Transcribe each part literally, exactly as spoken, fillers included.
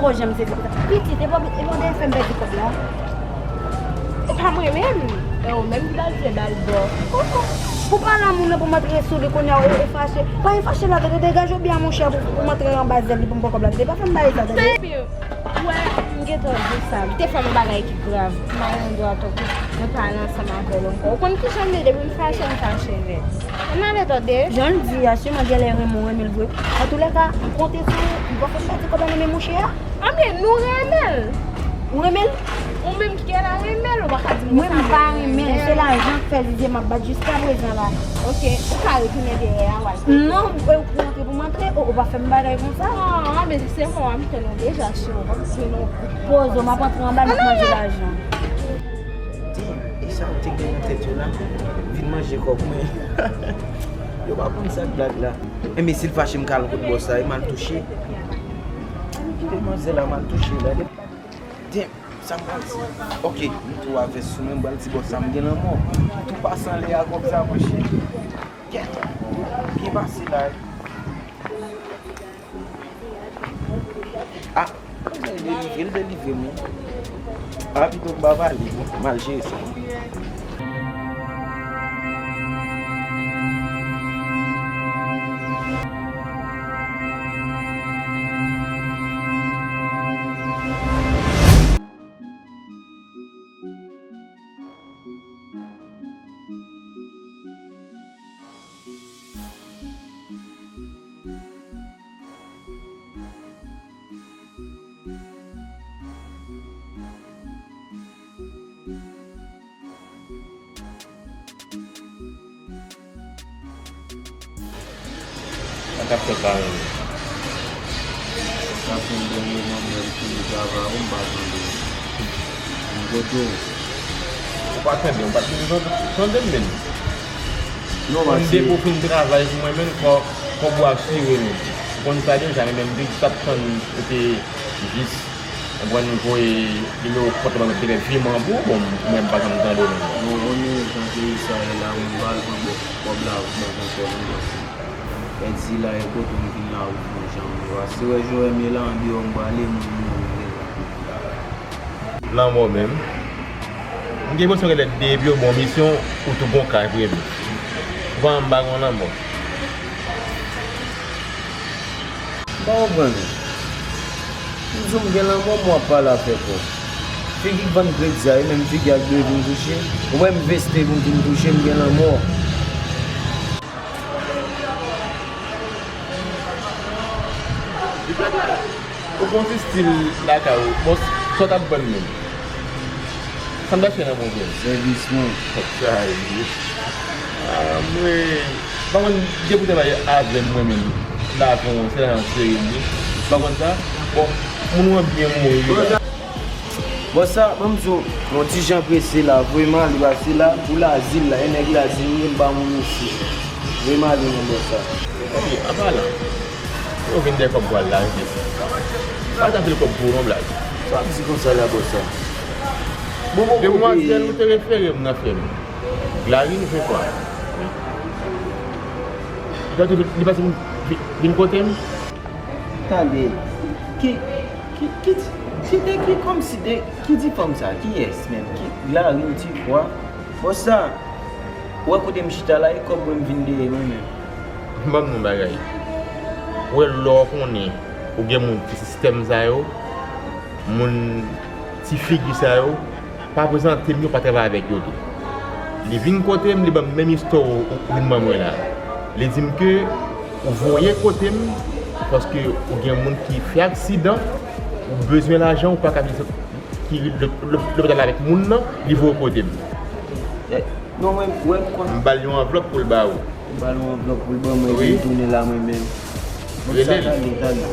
Bon, janm sezi konsa. Pitit, e pa, e pa w te fè m pèdi kòb la? E pa mwen menm. E ou menm ki ba l fè ba l bò. Pou pa nan moun nan pou m antre sou li kounye a, ou, ou fache. Pa gen fache la, tande, degaje w byen, monchè, pou, pou m antre anba zèl li pou m pran kòb la, tande. Pa fè m bagay sa, tande. Ebyen, ou wè, m gentan di w sa. Li te fè m yon bagay ki grav. M al nan dwa tonton. Mwen pa ale ansanm avè l ankò. Ou konn kijan m ye, depi m fache, m fache nèt. Ann ale tande. Jan l di a, si mwen genlè renmen w, renmen l vre. Antoulèka, m konte sou ou, m pa fè m pèdi kòb la nan men monchè a. Anben, nou renmen l. Ou renmen l? Ou menm ki genlè renmen l, ou pa ka di m konsa. Mwen, m pa renmen l, se lajan k fè zizye m ap bat jiskaprezan la. Ok, ou ka retounen dèyè a, w al. Non, e ou pou antre pou m antre, o, ou pa fè m bagay konsa. Ah, men se mò a m fè nou deja, cheri, w ap jwenn yon gwo pozo, m ap antre anba, m ap manje lajan. Damn, e sa yo te gen nan tèt yo la? Vin manje kòb mwen. Yo pa konn sa k blag la. Enben, si l fache, m ka al kot bòs la, e m al touche. Demwazèl la, m al touche la. Damn, sa m pral di? Ok, m tou a vès sou mwen, m pral di bòs la, m gen lanmò. M tou pase anlè a kòb sa, monchè. Kèt. Byen pase la. Ah, konsa li delivre, li delivre m wi. Ah, pito m pa pale, m al jere sa. Sa k ap fèt la menm? Sa se yon dènye mannyè m fini travay ou m pa tande w. M kote w? Ou pa tande, ou pa t vin tande, tande m menm. Non, m depi w fin travay pou mwen menm, kò, kòb ou asire menm. Ou konn sa deja, men menm m te jis ap tann ou te jis, ou konprann, voye nimewo kont la ban m te fè viman pou ou, bon, mwen m pa janm tande w menm. Bon, ou konnen jan peyi sa ye la, mwen m pa al pran bò kòb la pou mwen pran kòb mwen. Pèdi la e kote m vin la ou pran jan m yo. Ase wè jan w wè m ye la andeyò m prale moun yo m gen. Lanmò menm. M gen enpresyon genlè depi yo ba w misyon, ou tou gon ka enprevi. Ou pa janm pa gon lanmò. M pa konprann ou. M di w m gen lanmò, m w ap pale afè kòb. Figi k vann kredi a, e menm figi a k dwe vin touche. Ou wè m veste pou m vin touche, m gen lanmò. Ou gon ti stil lakay ou. Bon, sa w t ap vann menm? Sa m t achte nan bon vre. Sèvis mwen. Sa ye. Ah, mwen, pa konn, depi w travay avè m mwen menm, lajan w, se lajan serye m ye. Pa konn sa? Bon, moun ou an byen mouri la. Bon, sa, ban m di w, yon ti jan prese la, voye m ale pase la, pou Lazil la, e nèg Lazil m ye, m pa moun isi. Voye m ale non, bòs sa. Ok, an palan, yo vin dèyè kòb pral la, epi pa t anpil kòb pou ou non, blag. Sa w ap di konsa la, bòs sa? Bon, bon, demwazèl ou te refere m nan fè m. Glarin, je crois. Li pase vin, vin, vin kote m. Tande, ki, ki, ki, ki de ki kòmsi de, ki di fanm sa, kiyès menm, ki, Glarin, ti kwa? Bòs sa, ou wè kote m chita la, e kòb mwen m vin dèyè mwen menm. Ban m yon bagay. Ou wè lè w konnen ou gen moun ti sistèm sa yo, moun ti figi sa yo, pa prezante m yo, pa travay avèk yo tou. Li vin kote m, li ban m menm istwa ou, ou vin ban mwen la. Li di m ke ou voye kote m, paske ou gen moun ki fè aksidan, ou bezwen lajan, ou pa ka vin ki lo-, lo-, lopital avèk moun nan, li voye w kote m. Eh, non, mwen, mwen, m konn. M ba l yon anvlòp pou l ba ou. M ba l yon anvlòp pou l ban mwen, epi m tounen la mwen menm. Bon, sa, tande, tande.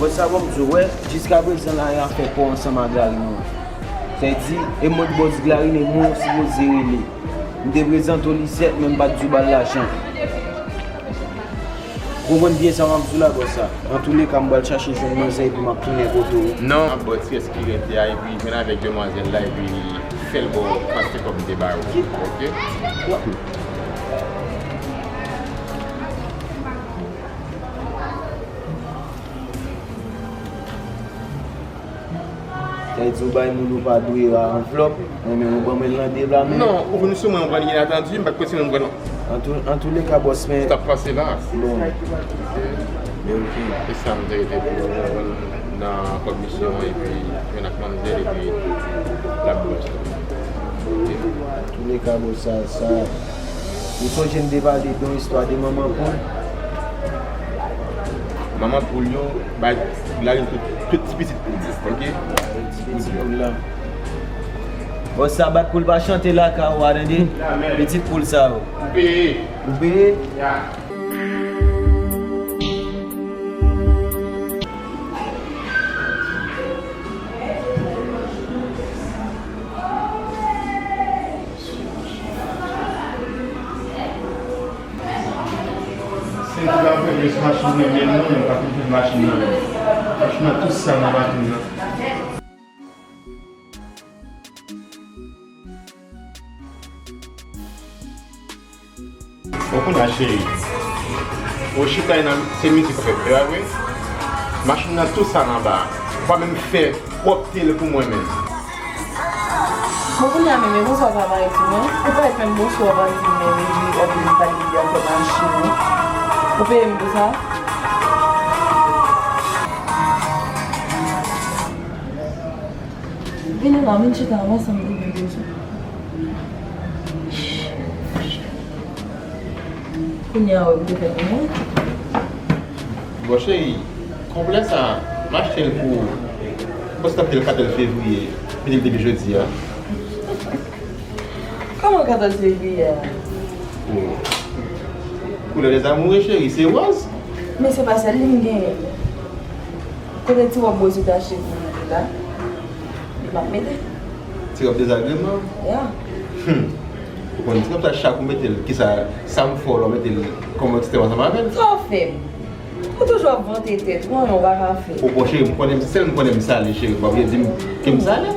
Bon, sa, bon, m di w, wè, jiskaprezan la, y ap fè kò ansanm ak Glarin, non. Sa di, e mwen k bòs Glarin, e mwen w sipoze rele. M te prezante w li sèt, men m pa t di w ba l lajan. Ou konprann byen sa m ap di w la, bòs sa. Antouleka, m pral chache jwenn manzè epi m ap tounen kote w. Non, bòs, kiyès ki rete a, epi jwenn avèk demwazèl la, epi fè l ba w kantite kòb m te ba ou. Oke? Wa- Sa vle di ou bay moun ou pa dwe a anvlòp, mwen menm ou ban mwen l nan de la men. Non, ou vin sou mwen, ou pran inatandi, m pa t kwè se mwen m pran non. An tou, an tou le ka, bòs, men. Sa t ap pase la. Bon. Ok. Men ok. E sa m te rete pou nan kòd misyon an, epi jwenn ak manmzèl, epi l ap bon. Ok. An tou le ka, bòs, sa, sa. Ou sonje n te pale de yon istwa de manman poul? Manman poul yo bay larin tout, tout ti pitit poul yo, ok? Ti pitit poul la. Bòs, sa bat poul pa chante lakay ou a, tande? Pitit poul sa yo. Ou peye. Ou peye? Ya. Senti pa premye sou machin nan, men non, men pa konprann machin nan. Machin nan tou sal nan batri nan. Bon, kounye a, cheri. Ou chita nan se mizik w ap fè, e pa vre? Machin nan tou sal anba a. Ou pa menm fè pwòpte l pou mwen menm. Bon, kounye a menm, e bonswa w pa parèt sou mwen. Ou parèt menm bonswa w pa di m menm, epi w ap vin pale de afè machin ou. Ou peye m pou sa? Vini la, vin chita anba sa m te gen bezwen. Kounye a, wè, m te fè pou mwen. Bon, cheri, konplè sa, m achte l pou ou. M panse t ap te l katòz fevriye, vini l depi jodi a. Kòman katòz fevriye a? Oh. Koulè dèzamoure, cheri, se wòz. Men se pa sèl li m genyen. Kote ti wòb wòz ou te achte pou mwen la? M ap mete. Ti wòb dezagreman? Ya. Hmm. Ou konn ti wòb sa chak ou mete l, kisa, sa m fè w lè w mete l kòm ekstrèm ansanm avè l? Sa w fè m? Ou toujou ap vante tèt ou, anyen w pa ka fè. Ou bon cheri, m konnen m sèl, m konnen m sale cheri, w ap vle di m ke m sale?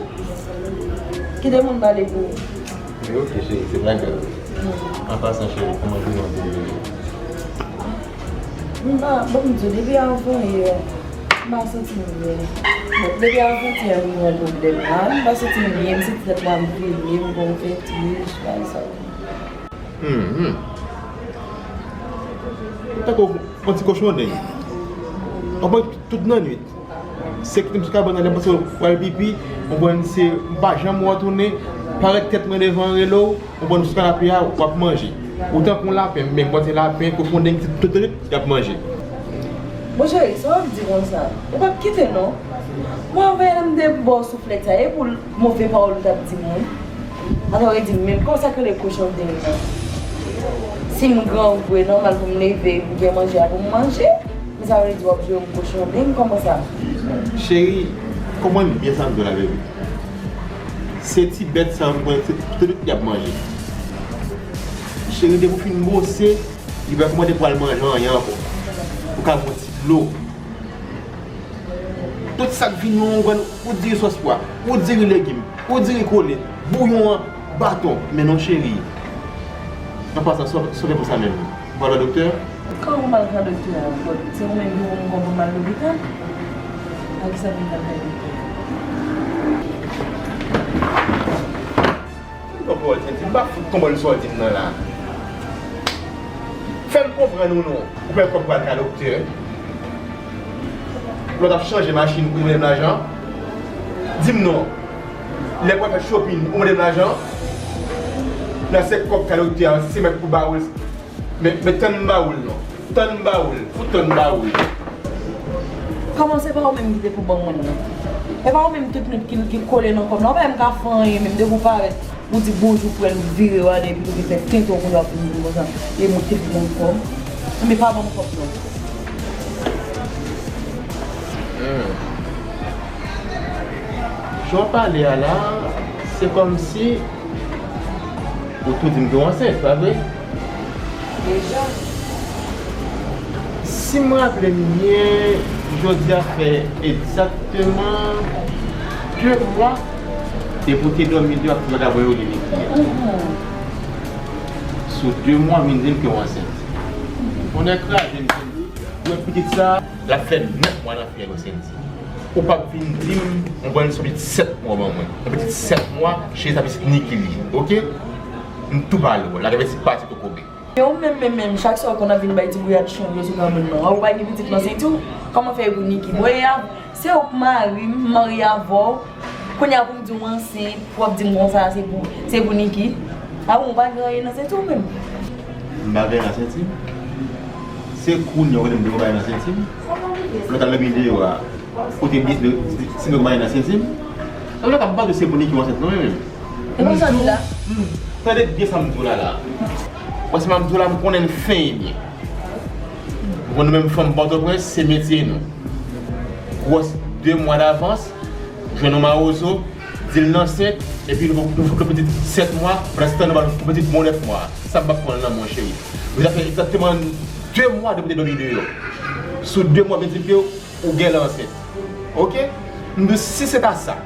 Kite moun pale pou ou. Men ok cheri, se pa grav. An pasan cheri, kòman jounen an te ye? M pa, bon, m di w, depi avan yè, m pa santi m byen. Bon, depi avan yè, m gen yon pwoblèm la. M pa santi m byen, m santi tèt mwen ap vire, m gon vètij, bagay sa yo. Hmm, hmm. Ou tankou yon ti kochon deng. Ou pran tout nan nwit. Se kite m sou kabann nan, lè m panse w al pipi, ou konprann, se m pa janm wè w tounen, parèt tèt mwen devan rele w, ou konprann, sou kanape a, w ap manje. Ou tankou yon lapen, men m panse lapen, kochon deng, se tout, tout, tout, y ap manje. Bon cheri, sa w ap di konsa? Ou p ap kite non. Mwen anvè lè m te ba w souflèt sa, e pou move pawòl ou t ap di m wi. Atò, e di m menm, kòman sa k rele kochon deng nan? Si m grangou, e nòmal pou m leve, pou gen manje a pou m manje? Men sa vle di w ap jwe yon kochon deng, kòman sa? Cheri, konprann byen sa m di w la, baby. Se ti bèt sa yo, m konnen se tout y ap manje. Cheri, depi w fin bwose, li pa kòmande pou al manje anyen ankò. Ou ka bwè yon ti dlo. Tout sa k vini an, ou konprann, ou diri sòs pwa, ou diri legim, ou diri kole, bouyon an, baton. Men non, cheri. An pasan, sa w fè pou sa menm? Ou pral wè doktè? Kòman m pral wè doktè a ankò? Se ou menm ki ban m kòb pou m al lopital? Ak kisa pou m pral wè doktè a? Bon, bon, Titi, m pa fout konprann sa w di m nan la. Fè m konprann ou non. Ou pèdi kòb pral ka doktè. Lè w t ap chanje machin, ou te mande m lajan. Di m non. Lè w pral fè shopping, ou mande m lajan. Nan se kòb ka doktè a, se mèt pou ba ou l. Men, men tann m ba ou l non. Tann m ba ou l. Fout tann m ba ou l. Kòman se pa ou menm ki te pou ban mwen l? E pa ou menm tout nwit ki, ki kole nan kò m la? Ou pa menm ka fè anyen menm, depi w parèt, ou di bonjou frè l, ou vire w ale, epi ou vin fè tenten w konsa pou m vin konsa. E mwen te pou ban w kòb. Enben pa ban m kòb non. Hmm. Jan w pale a la, se kòmsi ou tou di m ke w ansent, pa vre? Deja. Si m raple m byen, jodi a fè egzakteman de mwa depi w te dòmi deyò ak ti vagabon yo li Niki a. Mhm. Sou de mwa, vin di m ke w ansent. Tonnè kraze m, Cindy. Ou wè pitit sa, l ap fè nèf mwa nan fyèl ou, Cindy. Ou p ap vin di m, ou konn se yon pitit sèt mwa w ban mwen. Yon pitit sèt mwa, cheri, sa pitit Niki li ye, oke? M tou pale w, lage vèsi pati kokobe. Men ou menm, menm, menm, chak swa ou konn ap vin bay ti bouyad chonje sou granmoun nan. Ou pa gen pitit nan senti w? Kòman fè e pou Niki? Bon, e a, se ou k mari m, m marye avè w. Kounye a pou m di w m ansent, pou w ap di m konsa, se pou, se pou Niki. A bon, ou pa gen anyen nan senti w menm? M pa gen anyen nan senti m? Se kounye a ou konnen m gen bagay nan senti m? Lòt al nan videyo a, kote byen, si m gen bagay nan senti m? Lòt ap pale se pou Niki w ansent non, menm. E konsa di la? M, tande byen sa m di w la la. Paske m ap di w la, m konnen l fen e byen. Bon, nou menm fanm Pòtoprens, se metye nou. Gwòs de mwa davans, jwenn yon mawozo, di l l ansent, epi nou, nou fè pitit sèt mwa, pandan se tan nou ba l yon pitit bon nèf mwa. Sa m p ap pran l nan men w, cheri. Nou deja fè egzakteman de mwa depi w te dòmi deyò. Sou de mwa, vin di m ke ou genlè ansent. Oke? M di w, si se ta sa,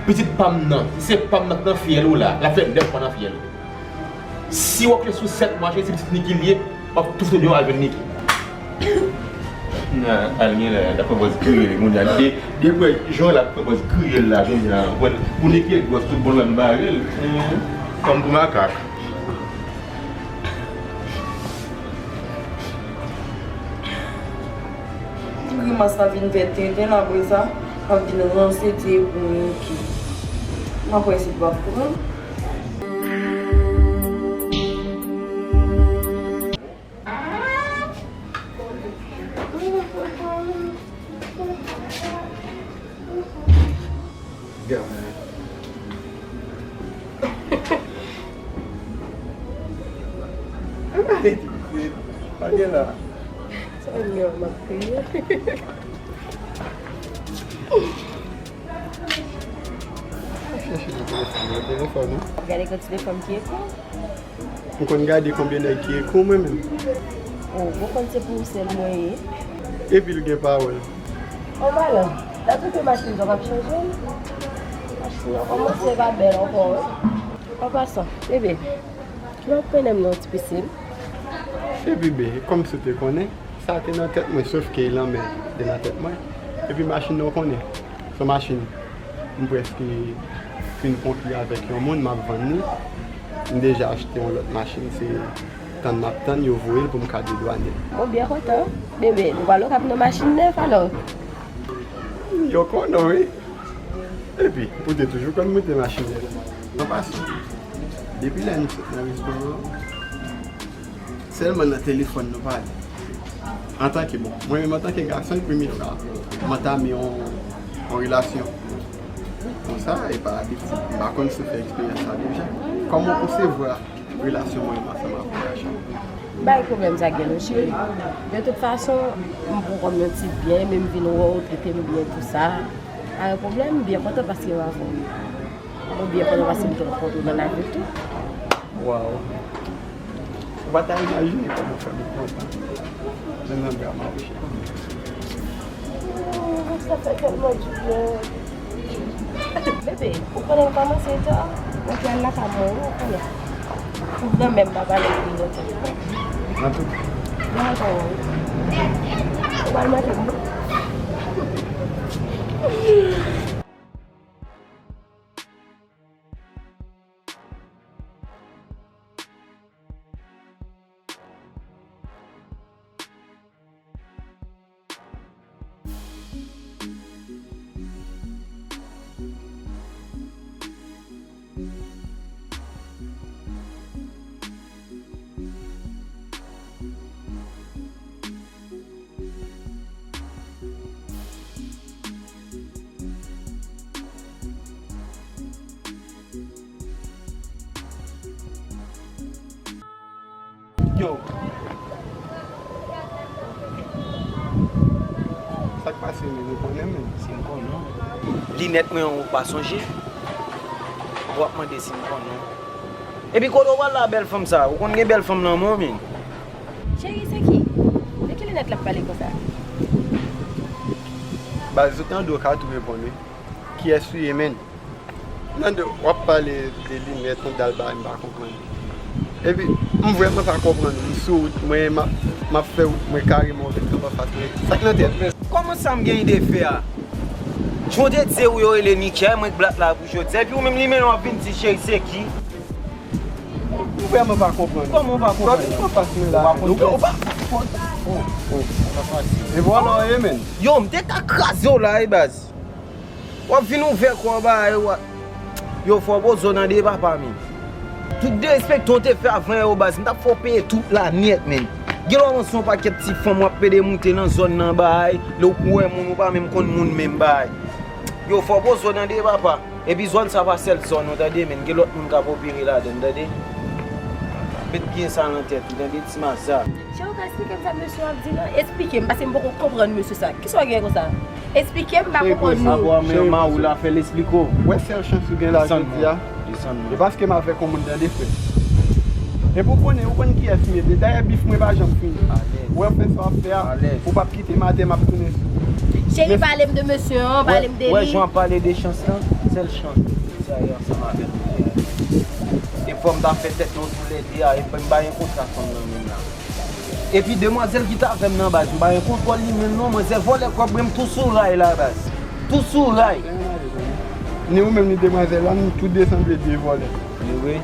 pitit pa m nan, si se pa m nan k nan fyèl ou la, l ap fè nèf mwa nan fyèl ou. Si w ap kle sou sèt mwa, cheri, se pitit Niki li ye, w ap tou fout deyò al jwenn Niki. Nan, al gen la, l ap fè bòz kriye l kounye a. De, de kwè, jan l ap fè bòz kriye l la, kounye a, pou, pou Niki gwòs tout bon, l bare l. Kòm pou makak. Ti grimas la vin fè tenten apre sa, l ap vin ranse ti pou Niki. M ap wè si l p ap pran. Gade. Gade, pa gen la. Sa vin gen m ap kriye. Chèche nan telefòn, nan telefòn, wi. Gade kantite fanm ki ekri w. M konn gade konbyen nèg ki ekri w mwen menm. O, ou konn se pou ou sèl mwen ye. Epi l gen pawòl. O, Malan, dat ou te machin sa w p ap chanje l? Machin nan kòmanse pa bèl ankò, wi. An pasan, bebe, kilè w ap mennen m nan yon ti pisin? Epi, be, kòmsi w te konnen, sa te nan tèt mwen, sof ke lanmè te nan tèt mwen. Epi machin nan, w konnen, se yon machin. M prèske fin konkli avèk yon moun, m ap vann li. M deja achte yon lòt machin, se tann m ap tann yo voye l pou m ka dedwannen l. Mwen byen kontan. Bebe, nou pral Okap nan machin nèf alò? Yo konnen, wi. Epi, ou te toujou konn moute machin nèf. An pasan, depi lè nou sot nan restoran an, sèlman nan telefòn nou pale. Antanke, bon, mwen menm antanke gason, e premye fwa m antame yon, yon relasyon konsa, e pa labitid, m pa konn si w fè eksperyans sa deja. Kòman w konsevwa relasyon mwen menm ansanm avè w, Rachel? M pa gen pwoblèm sa ak gen non, cheri. De tout fason, m pran kò m yon ti byen, men m vin wè w trete m byen, tou sa. Pa gen pwoblèm, m byen kontan paske m avè w. Mwen byen kontan paske m te rankontre w nan lavi tou. Waw. Ou pa ta imajine kòman w fè m kontan. Men nan bra m, ma chérie. Oh, sa fè tèlman dibyen. Bebe, ou konnen m kòmanse ta. Mwen pral lakay mwen, wi, ou konnen. Ou granmè m pa pale pou li lontan. Nan tout. Nan tout. Ou pral manke m. Yo. Sa k pase menm, ou konnen menm? Si m konnen w. Linèt mwen an ou pa sonje? W ap mande si m konnen w. Epi kote w pral la bèl fanm sa? Ou konn gen bèl fanm nan men w menm. Cheri, se ki? De ki linèt l ap pale konsa? Baz, ou tande w ka tou reponn wi. Kiyès ou ye menm? Nando, w ap pale de linèt, yon dal bagay m pa konprann. Epi, m vrèman pa konprann. M sou wout mwen, m ap, m ap fè wout mwen kareman, w vin kanpe anfas mwen. Sa k nan tèt mwen? Kòman sa m gen ide fè a? Jan w te di se ou yo rele Nicky a, mwen k blat la pou jodi a. Epi ou menm li menm w ap vin di cheri se ki? M vrèman pa konprann. Kòman w pa konprann? Gade kòman w pas mwen la. Ou pa konn Ou pa Oh, oh, sa fasil. E vòlò ye, men. Yo, m te ka kraze w la, e baz. W ap vin ouvè kò w bagay, w ap. Yo, fò w poze w nan de papa, men. Tout derespekte w te fè avan yo, baz, m t ap fè w peye tout la nèt, men. Gen lè w ranse yon pakèt ti fanm w ap pede moute nan zòn nan, bagay. Lè w pou wè moun, ou pa menm konn moun menm, bagay. Yo, fò w poze w nan de papa. Epi zòn sa pa sèl zòn ou, tande, men. Gen lòt moun k ap opere ladan l, tande. Met byen sa nan tèt ou, tande, ti maza. Cheri, ou ka eksplike m sa mesye ap di la? Eksplike m, paske m poko konprann mesye sa. Kisa w gen konsa? Eksplike m, m pa konprann nou. Abo a men ma ou la fè l eksplike w. Wè sèl chans ou gen la jodi a. Desann E mwen. Paske m avèk yon moun tande frè. Epi ou konnen, ou konn kiyès m ye. Dayè bif mwen pa janm fini. Wè w fè sa w ap fè a. Ou p ap kite m atè m ap tounen sou ou. Cheri, pale m de mesye an, pale m de Wè li. jan w ap pale de chans lan, sèl chans. Sa e ansanm avèk ou. E fò m ta fè tèt nou toulède a, e fò m bay yon kontra fanm nan menm la. Epi demwazèl ki t avè m nan baz, m pa gen kontwòl li menm non, manzè vòlè kòb mwen, m tou sou ray la baz. Tou sou ray. Ni ou menm ni demwazèl la, nou tout de sanble de vòlè. Li vre?